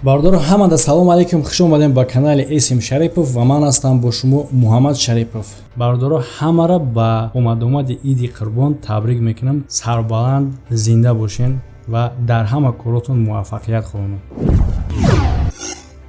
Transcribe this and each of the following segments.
Бародаро, ҳамада салом алейкум, хуш омадем ба канали Эсим Шарипов ва ман ҳастам бо шумо Муҳаммад Шарипов. Бародаро, ҳамаро ба омадомади Иди Қурбон табрик мекунам. Сарбаланд, зинда бошен ва дар ҳама коротон муваффақият хоҳонам.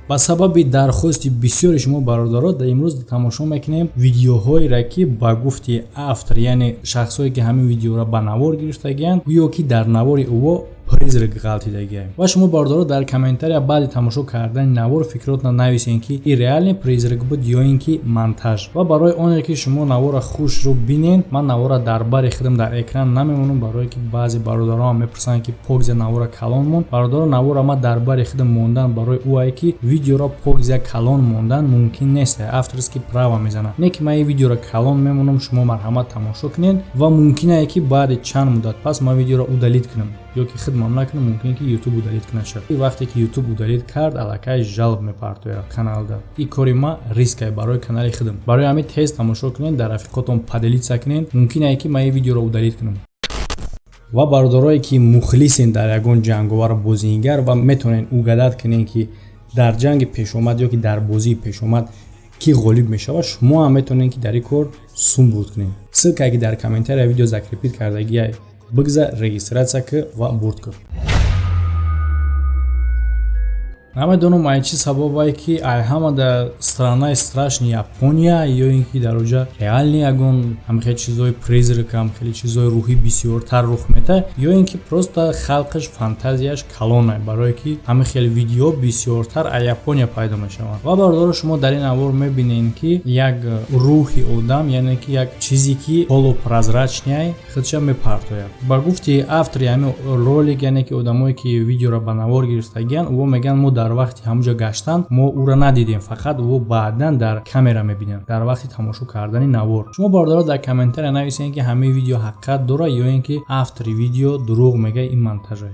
Ба сабаби дархости бисёри шумо, бародаро, дар имрӯз тамошо мекунем видеоҳоеро, ки ба гуфти автор, яъне шахсое ки ҳамин видеоро ба навор гирифтагианд, гӯё ки дар навори ӯво призрак ғалтидагиам. Ва шумо, бародаро, дар комментария баъди тамошо кардани навор фикротона нависен, ки и реальный призрак буд ё ин ки монтаж. Ва барои оне ки шумо навора хушрӯ бинен, ман навора дар бари худам дар экран намемонам, барое ки баъзе бародароам мепурсанд, ки покзя навора калон монд. Бародаро, навора ман дар бари худам мондан барои ӯае ки видеоро покзя калон мондан мумкин нест, авторский права мезанад. Не ки ман ин видеоро калон мемонам, шумо марҳамат тамошо кунед ва мумкинае ки баъди чанд муддат пас ман видеоро удалить кунам ё ки хидмам накунам, мумкин ки ютуб удалить кунад шад. Вақте ки ютуб удалить кард, аллакай жалоб мепартояд каналда. И кори ма рискае барои канали худам. Барои ҳамин тез тамошо кунед, дар рафиқотон поделиться кунед. Мумкинае ки ман ин видеоро удалить кунам. Ва бародарое ки мухлисен дар ягон ҷанговар бозингар ва метавонед угадать кунед, ки дар ҷанги пешомад ё ки дар бозии пешомад кӣ ғолиб мешавад, шумо ҳам метавонед ки дар ин кор сум бурд кунед. Ссылкае ки дар комментария видео закрепить кардагия, бигзар, регистрация кӣ ва бурд кун. Намедонам, ай чӣ сабабае ки ай ҳама дар странаи страшный Япония, ё ин ки дар оҷа реальный ягон ҳамхел чизои призрак, ҳамхели чизои рӯҳӣ бисёртар рух метаҳад, ё ин ки просто халқаш фантазияш калона, барое ки ҳамин хел видео бисёртар ай Япония пайдо мешаванд. Ва бародаро, шумо дар ин навор мебинед, ки як рӯҳи одам, яъне ки як чизе ки полупрозрачный худша мепартояд. Ба гуфти автори ҳамин ролик, яъне ки одамое ки видеоро ба навор гирифтагиянд, ӯ мегӯянд, мо дар вақти ҳамуҷа гаштан мо ӯро надидем, фақат ӯ баъдан дар камера мебинем дар вақти тамошо кардани навор. Шумо, бародаро, дар комментария нависед, ки ҳамаи видео ҳақиқат дорад ё ин ки автори видео дурӯғ мегӯяд, ин монтажа.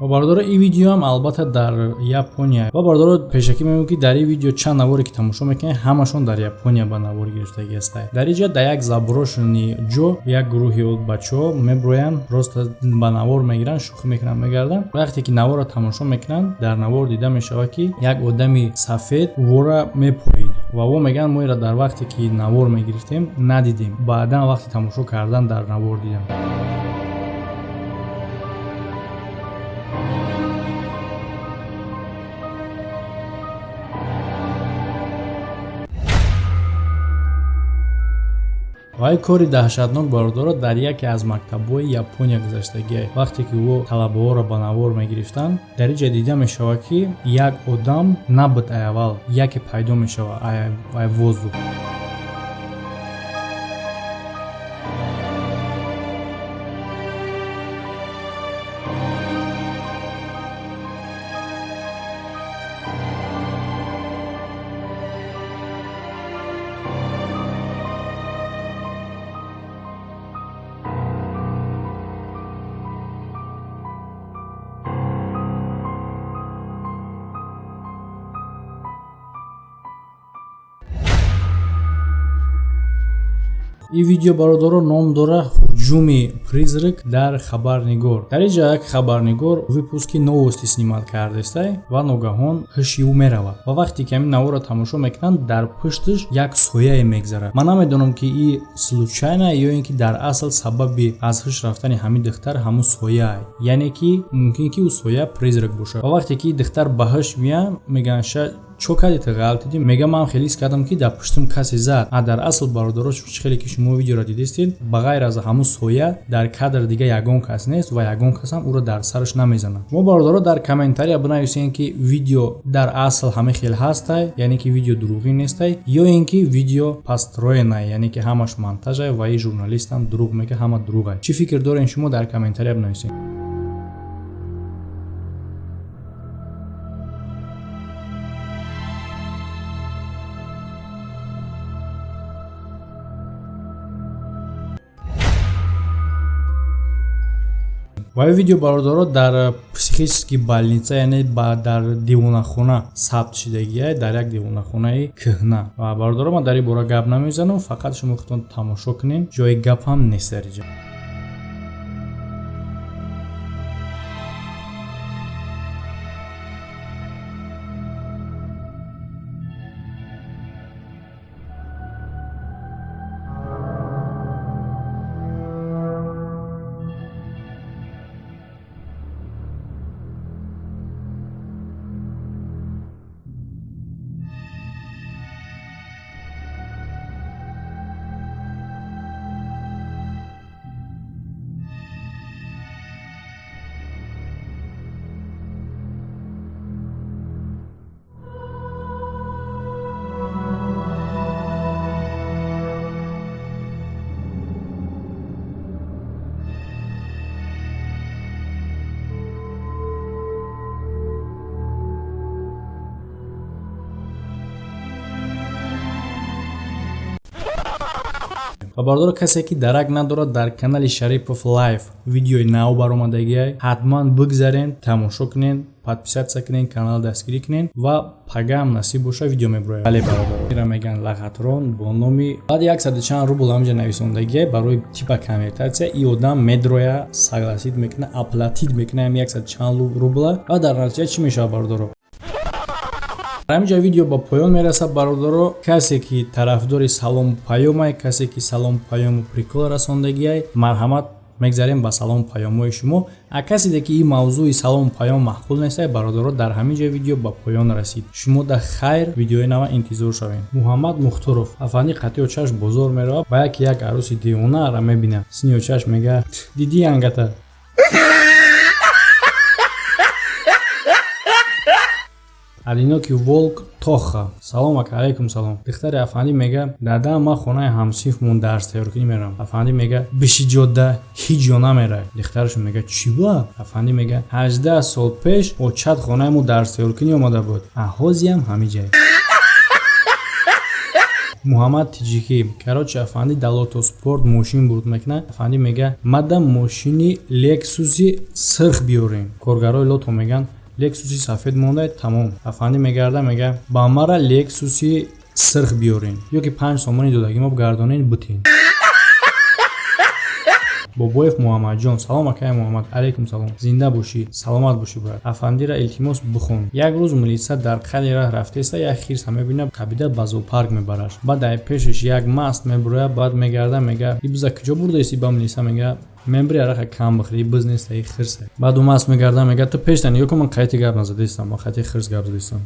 Ва бародаро, ин видеоам албатта дар Япония. Ва бародаро, пешакӣ мегӯям, ки дар ин видео чанд наворе ки тамошо мекунед, ҳамашон дар Япония ба навор гирифтагӣ ҳастанд. Дар ин ҷо дар як заброшенный ҷо як гурӯҳи бачаҳо меброянд, просто ба навор мегиранд, шӯхӣ мекунанд, мегарданд. Вақте ки наворро тамошо мекунанд, дар навор дида мешавад, ки як одами сафед ӯро мепоид ва во мегӯянд, мо инро дар вақте ки навор мегирифтем надидем, баъдан вақти тамошо кардан дар навор дидам. Ва ин кори даҳшатнок, бародаро, дар яке аз мактабҳои Япония гузаштагие. Вақте ки ӯ талабаҳоро ба навор мегирифтанд, дар ин ҷа дида мешавад, ки як одам набуд, ай аввал яке пайдо мешавад ай воздух. Ин видео, бародаро, ном дора «Ҳуҷуми призрак дар хабарнигор». Дар ин ҷа як хабарнигор выпуски новости снимать кардестай ва ногаҳон ҳуши ӯ меравад. Ва вақте ки ҳамин наворро тамошо мекунанд, дар пушташ як сояе мегзарад. Ман намедонам, ки и случайно ё ин ки дар асл сабаби аз ҳуш рафтани ҳамин духтар ҳамун сояа, яъне ки мумкин ки ӯ соя призрак бошад. Ва вақте ки духтар ба ҳуш меяд, мегӯянд, ша чо кардӣ, ту ғалтидӣ? Мега, ман хеле ҳис кардам, ки дар пуштум касе зад. А дар асл, бародаро, хеле ки шумо видеоро дидистед, ба ғайр аз ҳамун соя дар кадр дига ягон кас нест ва ягон касам ӯро дар сараш намезанад. Шумо, бародаро, дар комментария бинависед, ки видео дар асл ҳамин хел ҳастай, яъне ки видео дурӯғӣ нестай, ё ин ки видео построенный, яъне ки ҳамаш монтажай ва ин журналистам дурӯғ мега, ҳама дурӯғай. Чӣ фикр дорен шумо, дар комментария бинависед. Ва видео, бародаро, дар психический больница, яъне дар девонахона сабт шидагия, дар як девонахонаи кӯҳна. Ва, бародаро, ман дар ин бора гап намезанам, фақат шумо худтон тамошо кунед, ҷои гап ҳам нест дар инҷа. Ва, бародаро, касе ки дарак надорад, дар канали Шарипов Лайф видеои нав баромадагиай, ҳатман бигзарен, тамошо кунен, подписаться кунен, канал дастгирӣ кунен ва пагаам насиб боша, видео меброяд. Бале, бародаро, ира меган лохотрон бо номи баъд яксаду чанд рубл ҳамҷа нависондагиай барои типа конвертация. И одам медроя, согласить мекуна, оплатить мекуна ҳам яксаду чанд рубла ва дар натиҷа чӣ мешавад, бародаро? Ҳаминҷа видео ба поён мерасад, бародаро. Касе ки тарафдори салому паёмай, касе ки салому паёму прикол расондагиай, марҳамат, мегзарем ба салому паёмҳои шумо. А каседе ки ин мавзӯи салому паём маъқул нестай, бародаро, дар ҳамин ҷо видео ба поён расид. Шумо да хайр, видеои нава интизор шавем. Муҳаммад Мухторов: афанди қатъи очаш бозор меравад, ба яке як арӯси девонаара мебинад. Сини очаш мега: «Дидӣ ангата?» Одинокий волк Тоха: салом, ака. Алайкум салом. Духтари афандӣ мега: «Дадам, ман хонаи ҳамсинфмон дарс тайёркунӣ меравам». Афандӣ мега: «Биши ҷода, ҳеҷ ҷо намерай». Духтарашон мега: «Чӣ ба?» Афандӣ мега: «18 сол пеш очат хонаи мо дарс тайёркунӣ омада буд, аҳозиам ҳамиҷай». Муҳаммад Тиҷикӣ: короче, афандӣ дар Лотоспорт мошин бурд мекунад. Афандӣ мега: «Мада мошини Лексуси сирх биёрем». Коргарои лото мегӯянд: «Лексуси сафед монда, тамом». Афандӣ мегарда, мега: «Ба мара Лексуси сирх биёрен ё ки 5 сомони додагимо гардонен бутен». Бобоев Муҳаммадҷон: салом, акай Муҳаммад. Алайкум салом, зинда бошӣ, саломат бошӣ, брат. Афандира илтимос бихон. Як рӯз милиса дар қайди раҳ рафтеста, як хирса мебина, қабида ба зоопарк мебараш. Баъд ай пешаш як маст мебурояд. Баъд мегарда, мега: «И биза куҷо бурдаисти?» Ба милиса мега: «Мембри, арақа кам бихӯри, биз неста, и хирса». Баъд ӯ маст мегарда, мега: «Ту пешта нигоҳ кун, ман қайти гап назадистам, ман қайти хирс гап задистам».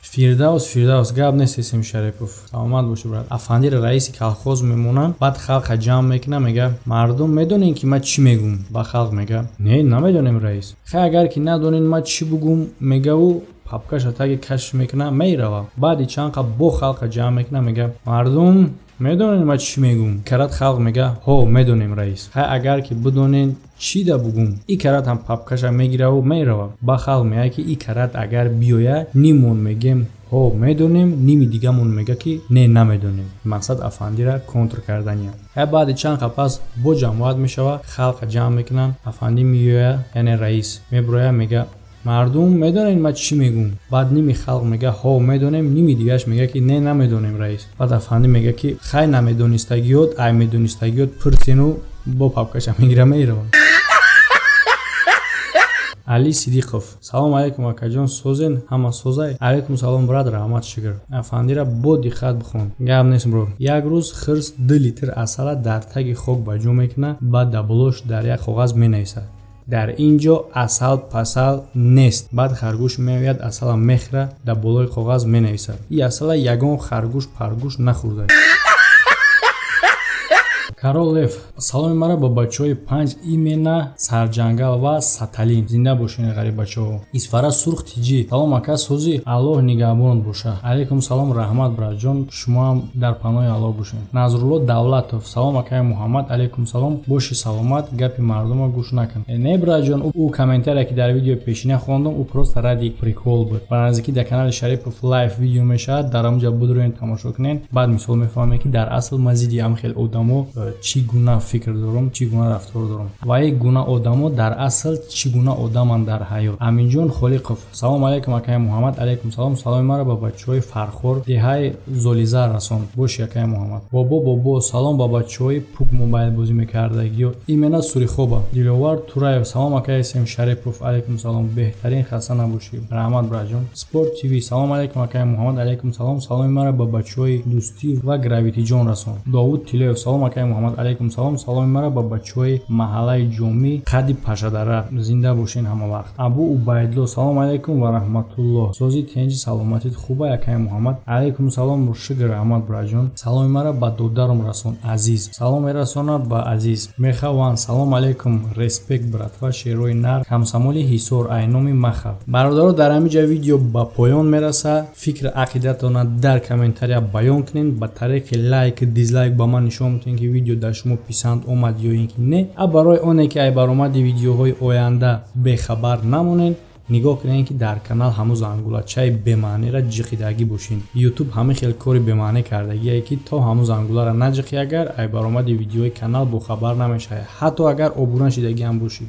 Фирдавс Фирдавс: гап нест, Исм Шарипов, саломат бошӣ, брат. Афандира раиси колхоз мемонанд. Баъд халқа ҷамъ мекунад, мега: «Мардум, медонем, ки ман чӣ мегум?» Ба халқ мега: «Не, намедонем, раис». «Хай, агар ки надонед, ман чӣ бугум?» Мегаву папкаша таги кашш мекунад, мерава. Баъди чанд қа бо халқа ҷамъ мекунад, мега: «Мардум, медонед, ман чӣ мегум?» Карат халқ мега: «Ҳо, медонем, раис». «Хай, агар ки бидонед, чӣ да бугум?» И карат ҳам папкаша мегираву мерава. Ба халқ мега, ки и карат агар биёя, нимон мегем: «Ҳо, медонем», ними дигамон мега, ки «не, намедонем». Мақсад афандира контр кардания. Ҳай, баъди чанд қа пас бо ҷамоат мешава, халқа ҷамъ мекунанд. Афандӣ меоя, яъне раис мебуроя, мега: «Мардум, медонед, ман чӣ мегум?» Баъд ними халқ мега: «Ҳо, медонем», ними дигараш мега, ки «не, намедонем, раис». Баъд афандӣ мега, ки «хай, намедонистагиёт ай медонистагиёт пурсену». Бо папкаша мегира, мерава. Али Сидиқов: салом алейкум, акаҷон, созен, ҳама созай? Алейкум салом, брат, раҳмат, шукр. Афандира бо диққат бихон. Гап нест, бро. Як рӯз хирс 2 литр асала дар таги хок ба ҷо мекунад. Баъд даблош дар як коғаз менависад: «Дар ин ҷо асал пасал нест». Баъд харгӯш меояд, асала мехӯра, дар болои коғаз менависад: «И асала ягон харгӯш паргӯш нахӯрда». Карол Лев: саломи мара ба бачаҳои панҷ имена, Сарҷангал ва Саталин. Зинда бошед, ғариббачаҳо. Исфара Сурх Тиҷӣ: салом, ака, созӣ, Аллоҳ нигаҳбонат боша. Алайкум салом, раҳмат, братҷон, шумоам дар паноҳи Аллоҳ бошед. Назрулло Давлатов: салом, акаи Муҳаммад. Алайкум салом, боши саломат, гапи мардума гӯш накун. Не, братҷон, ӯ комментария, ки дар видеои пешина хондум, ӯ просто ради прикол буд. Ба наздикӣ дар канали Шарипов Лайф видео мешавад, дар онҷа будроен, тамошо кунед. Баъд мисол мефаҳмед, ки дар асл ман зидди ам хел одамо. Чӣ гуна фикр дорам, чӣ гуна рафтор дорам ва ин гуна одамо дар асл чӣ гуна одаманд дар ҳаёт. Аминҷон Холиқов: «Салому алайкум, акаи Муҳаммад». Алайкум салом. «Саломи маро ба бачаҳои Фархор, деҳаи Золизар расон». Боши, акаи Муҳаммад. Бобо, бобо, салом ба бачаҳои PUBG Mobile бозӣ мекардагиё, имена Сурихоба. Диловар Тураев: «Салом, акаи Сем Шарипов». Алайкум салом. Беҳтарин, хаста набошӣ. Раҳмат, браҷон. Спорт ТВ: «Салом алайкум, акаи Муҳаммад». Алайкум салом. «Саломи маро ба бачаҳои Дӯстӣ ва Гравитиҷон расон». Довуд Тилоев: «Салом, акаи Муҳаммад». Алайкум салом. «Саломи маро ба бачаҳои маҳаллаи Ҷомӣ, қади Пашадара, зинда бошен ҳама вақт». Абу Убайдло: «Салому алайкум ва раҳматуллоҳ, сози, тенҷи, саломатит хуба, акаи Муҳаммад». Алайкум салом, шукр, раҳмат, браҷон. «Саломи маро ба додарам расон, Азиз». Салом мерасонад ба Азиз. Мехаван: «Салом алайкум, респект, братва, шерои нар, комсомоли Ҳисор, айноми Маха». Бародаро, дар ҳамин ҷа видео ба поён мерасад. Фикр ақидатона дар комментария баён кунед, ба тариқи лайк, дизлайк ба ман нишон медиҳед, ки видео дар шумо писанд омад ё ин ки не. А барои оне ки ай баромади видеоҳои оянда бехабар намонед, нигоҳ кунед, ки дар канал ҳамун зангулачаи бемаънеро ҷиқидагӣ бошед. Ютуб ҳамин хел кори бемаънӣ кардагие, ки то ҳамун зангуларо наҷиқӣ, агар ай баромади видеои канал бохабар намешавед, ҳатто агар обуна шидагӣ ҳам бошӣ.